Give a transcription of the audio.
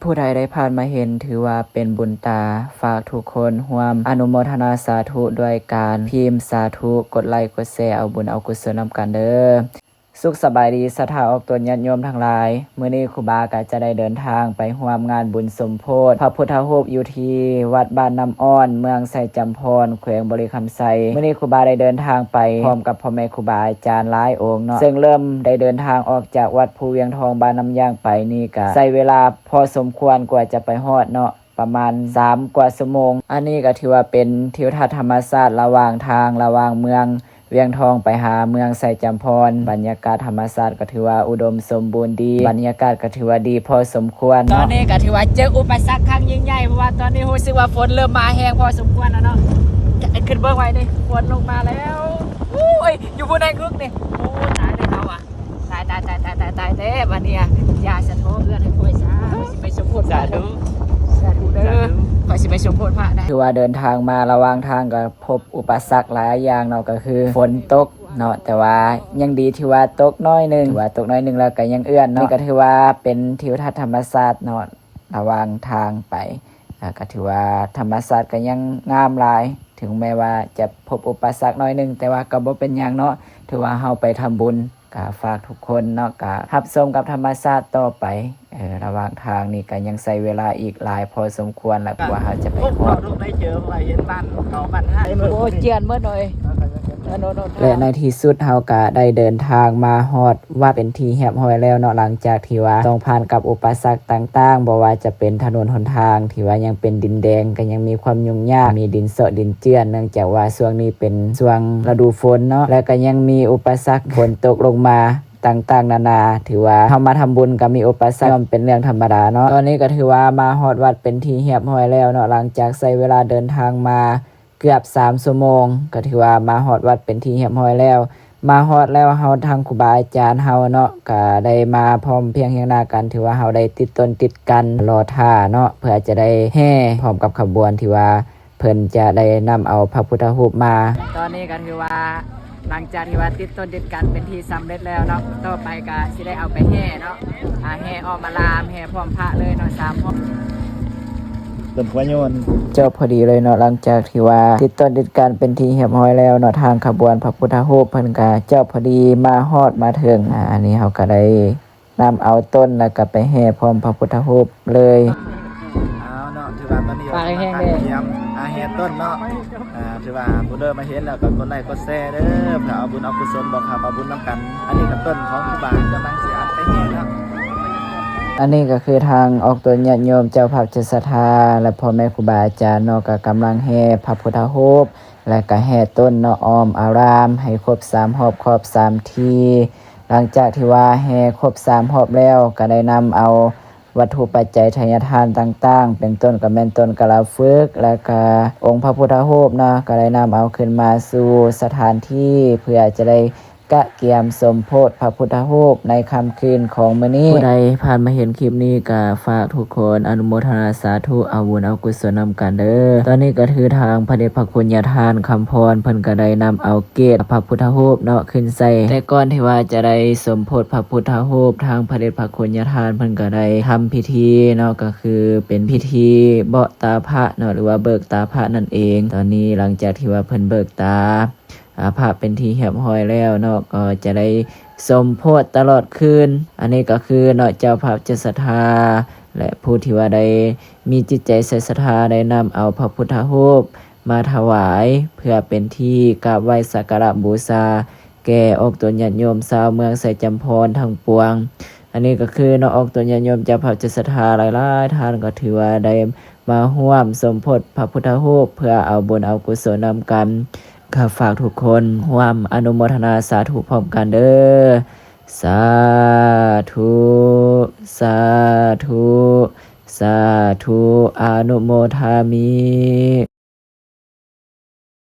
ຜູ້ໃດໄດ້ຜ່ານມາເຫັນ ຖືວ່າເປັນບຸນຕາ. ຝາກທຸກຄົນຮ່ວມອະນຸໂມທະນາສາທຸດ້ວຍການພິມສາທຸ, ກົດໄລກ໌ ກົດແຊ ເອົາບຸນເອົາກຸສົນນຳກັນເດີ. ສຸກສະບາຍດີ ສັດທາອອກຕົນຍາດໂຍມທັງຫຼາຍ. ມື້ນີ້ຄູບາກໍຈະໄດ້ເດີນທາງໄປຮ່ວມງານບຸນສົມໂພດພະພຸດທະຮູບຢູ່ທີ່ວັດບ້ານນ້ຳອ່ອນ ເມືອງໄຊຈຳພອນ ແຂວງບໍລິຄຳໄຊ. ມື້ນີ້ຄູບາໄດ້ເດີນທາງໄປພ້ອມກັບພໍ່ແມ່ຄູບາອາຈານຫຼາຍອົງເນາະ, ເຊິ່ງເລີ່ມໄດ້ເດີນທາງອອກຈາກວັດພູວຽງທອງ ບ້ານນ້ຳຢາງໄປນີ້ ກະໃຊ້ເວລາພໍສົມຄວນກວ່າຈະໄປຮອດເນາະ. ປະມານສາມກວ່າຊົ່ວໂມງ. ອັນນີ້ກໍຖືວ່າເປັນທິວທັດທຳມະຊາດລະຫວ່າງທາງ ລະຫວ່າງເມືອງວຽງທອງໄປຫາເມືອງໄຊຈຳພອນ. ບັນຍາກາດທຳມະຊາດກໍຖືວ່າອຸດົມສົມບູນດີ, ບັນຍາກາດກໍຖືວ່າດີພໍສົມຄວນເນາະ. ຕອນນີ້ກໍຖືວ່າເຈີອຸປະສັກຄັ້ງຍິ່ງໃຫຍ່ ເພາະວ່າຕອນນີ້ຮູ້ສຶກວ່າຝົນເລີ່ມມາແຮງພໍສົມຄວນແລ້ວເນາະ. ຂຶ້ນເບິ່ງໄວ້ນີ້ ຝົນລົງມາແລ້ວ. ໂອ້ຍ ຢູ່ຜູ້ໃດກຶກນີ້. ໂອ້ ຕາຍແລ້ວເຮົາອະ. ຕາຍ ຕາຍ ຕາຍ ຕາຍ ຕາຍ ຕາຍແທ້ບາດນີ້. ຢ່າສະໂທເຮືອນໃຫ້ຂ້ອຍຊາ ຂ້ອຍຊິໄປສົມໂພດພະ. ສາທຸ ສາທຸເດີ ສາທຸ ຂ້ອຍຊິໄປສົມໂພດພະໄດ໋. ຖືວ່າເດີນທາງມາລະຫວ່າງທາງກໍພົບອຸປະສັກຫຼາຍຢ່າງເນາະ, ກໍຄືຝົນຕົກເນາະ, ແຕ່ວ່າຍັງດີທີ່ວ່າຕົກໜ້ອຍໜຶ່ງ, ຖືວ່າຕົກໜ້ອຍໜຶ່ງແລ້ວກໍຍັງເອື້ອນເນາະ. ນີ້ກໍຖືວ່າເປັນທິວທັດທຳມະຊາດເນາະ ລະຫວ່າງທາງໄປ, ແລ້ວກໍຖືວ່າທຳມະຊາດກໍຍັງງາມຫຼາຍ. ເຖິງແມ້ວ່າຈະພົບອຸປະສັກໜ້ອຍໜຶ່ງ ແຕ່ວ່າກໍບໍ່ເປັນຫຍັງເນາະ, ຖືວ່າເຮົາໄປທຳບຸນ. ກະຝາກທຸກຄົນເນາະ ກະຮັບຊົມກັບທຳມະຊາດຕໍ່ໄປ. ເອີ ລະຫວ່າງທາງນີ້ກະຍັງໃຊ້ເວລາອີກຫຼາຍພໍສົມຄວນລະ ກວ່າເຮົາຈະໄປຮອດ. ໂອ້ ເຈົ້ຽນເບິດເລີຍ. ແລະໃນທີ່ສຸດເຮົາກະໄດ້ເດີນທາງມາຮອດ ວັດເປັນທີ່ຮຽບຮ້ອຍແລ້ວເນາະ, ຫຼັງຈາກທີ່ວ່າຕ້ອງຜ່ານກັບອຸປະສັກຕ່າງໆ, ບໍ່ວ່າຈະເປັນຖະໜົນຫົນທາງທີ່ວ່າຍັງເປັນດິນແດງ ກໍຍັງມີຄວາມຫຍຸ້ງຍາກ, ມີດິນເຊາະດິນເຈື່ອນ, ເນື່ອງຈາກວ່າຊ່ວງນີ້ເປັນຊ່ວງລະດູຝົນເນາະ, ແລະກໍຍັງມີອຸປະສັກຝົນຕົກລົງມາຕ່າງໆນານາ. ຖືວ່າເຮົາມາທຳບຸນກໍມີອຸປະສັກ ຍ່ອມເປັນເລື່ອງທຳມະດາເນາະ. ຕອນນີ້ກໍຖືວ່າມາຮອດວັດເປັນທີ່ຮຽບຮ້ອຍແລ້ວເນາະ, ຫຼັງຈາກໃຊ້ເວລາເດີນທາງມາ ເກືອບສາມຊົ່ວໂມງ ກໍຖືວ່າມາຮອດວັດເປັນທີ່ຮຽບຮ້ອຍແລ້ວ. ມາຮອດແລ້ວ ເຮົາທາງຄູບາອາຈານເຮົາເນາະ ກໍໄດ້ມາພ້ອມພຽງຮຽງໜ້າກັນ, ຖືວ່າເຮົາໄດ້ຕິດຕົ້ນຕິດກັນລໍຖ້າເນາະ ເພື່ອຈະໄດ້ແຫ່ພ້ອມກັບຂະບວນທີ່ວ່າເພິ່ນຈະໄດ້ນຳເອົາພະພຸດທະຮູບມາ. ຕອນນີ້ກໍຖືວ່າ ຫຼັງຈາກທີ່ວ່າຕິດຕົ້ນຕິດກັນເປັນທີ່ສຳເລັດແລ້ວເນາະ, ຕໍ່ໄປກະຊິໄດ້ເອົາໄປແຫ່ເນາະ, ອ່າ ແຫ່ອ້ອມອາລາມ ແຫ່ພ້ອມພະເລີຍເນາະ ສາມຮອບ. ຕົ້ນຂະຫຍານ ເຈົ້າ ພໍດີເລີຍເນາະ, ຫຼັງຈາກທີ່ວ່າຕິດຕົ້ນຕິດກັນເປັນທີ່ຮຽບຮ້ອຍແລ້ວເນາະ, ທາງຂະບວນພະພຸດທະຮູບເພິ່ນກະເຈົ້າ ພໍດີມາຮອດມາເຖິງ. ອ່າ ອັນນີ້ເຮົາກະໄດ້ ນຳເອົາຕົ້ນ ແລ້ວກໍໄປແຫ່ພ້ອມພະພຸດທະຮູບເລີຍ. ເອົາເນາະ ຖືວ່າຕອນນີ້ກຳລັງກຽມ ອ່າ ແຫ່ຕົ້ນເນາະ, ອ່າ ຖືວ່າຜູ້ໃດມາເຫັນແລ້ວກໍກົດໄລກ໌ກົດແຊເດີ ເພື່ອເອົາບຸນເອົາກຸສົນ ບອກເອົາບຸນນຳກັນ. ອັນນີ້ກໍຕົ້ນຂອງຄູບາກຳລັງຊິອັດໄປແຫ່ເນາະ. ອັນນີ້ກໍຄືທາງອອກຕົນຍາດໂຍມເຈົ້າພາບເຈົ້າສັດທາ ແລະ ພໍ່ແມ່ຄູບາອາຈານເນາະ ກໍກຳລັງແຫ່ພະພຸດທະຮູບ ແລະກະແຫ່ຕົ້ນເນາະ ອ້ອມອາລາມໃຫ້ຄົບສາມຮອບ ຄອບສາມທີ. ຫຼັງຈາກທີ່ວ່າແຫ່ຄົບສາມຮອບແລ້ວ ກະໄດ້ນຳເອົາວັດຖຸປັດໄຈໄທຍະທານຕ່າງໆ ເປັນຕົ້ນກະແມ່ນຕົ້ນກາລະຟຶກ ແລະກະອົງພະພຸດທະຮູບເນາະ ກະໄດ້ນຳເອົາຂຶ້ນມາສູ່ສະຖານທີ່ ເພື່ອຈະໄດ້ ກະກຽມສົມໂພດພະພຸດທະຮູບໃນຄ່ຳຄືນຂອງມື້ນີ້. ຜູ້ໃດຜ່ານມາເຫັນຄລິບນີ້ ກະຝາກທຸກຄົນອະນຸໂມທະນາສາທຸ ເອົາບຸນເອົາກຸສົນນຳກັນເດີ. ຕອນນີ້ກະຖືທາງພະເດດພະຄຸນຍາທ່ານຄຳພອນ ເພິ່ນກະໄດ້ນຳເອົາເກດພະພຸດທະຮູບເນາະ ຂຶ້ນໃສ່. ແຕ່ກ່ອນທີ່ວ່າຈະໄດ້ສົມໂພດພະພຸດທະຮູບ ທາງພະເດດພະຄຸນຍາທ່ານເພິ່ນກະໄດ້ທຳພິທີເນາະ ກະຄືເປັນພິທີເບາະຕາພະເນາະ ຫຼືວ່າເບີກຕາພະນັ້ນເອງ. ຕອນນີ້ຫຼັງຈາກທີ່ວ່າເພິ່ນເບີກຕາ ອາ ພະເປັນທີ່ຮຽບຮ້ອຍແລ້ວເນາະ ກໍຈະໄດ້ສົມໂພດຕະຫຼອດຄືນ. ອັນນີ້ກໍຄືເນາະ ເຈົ້າພາບເຈົ້າສັດທາ ແລະ ຜູ້ທີ່ວ່າໄດ້ມີຈິດໃຈໃສ່ສັດທາ ໄດ້ນຳເອົາພະພຸດທະຮູບມາຖວາຍ ເພື່ອເປັນທີ່ກາບໄຫວ້ສັກກາລະບູຊາແກ່ອອກຕົນຍາດໂຍມຊາວເມືອງໄຊຈຳພອນທັງປວງ. ອັນນີ້ກໍຄືເນາະ ອອກຕົນຍາດໂຍມເຈົ້າພາບເຈົ້າສັດທາຫຼາຍໆທ່ານ ກໍຖືວ່າໄດ້ ມາຮ່ວມສົມໂພດພະພຸດທະຮູບ ເພື່ອເອົາບຸນເອົາກຸສົນນຳກັນ. ກໍຝາກທຸກຄົນຮ່ວມອະນຸໂມທະນາສາທຸພ້ອມກັນເດີ. ສາທຸ ສາທຸ ສາທຸ ອະນຸໂມທາມິ.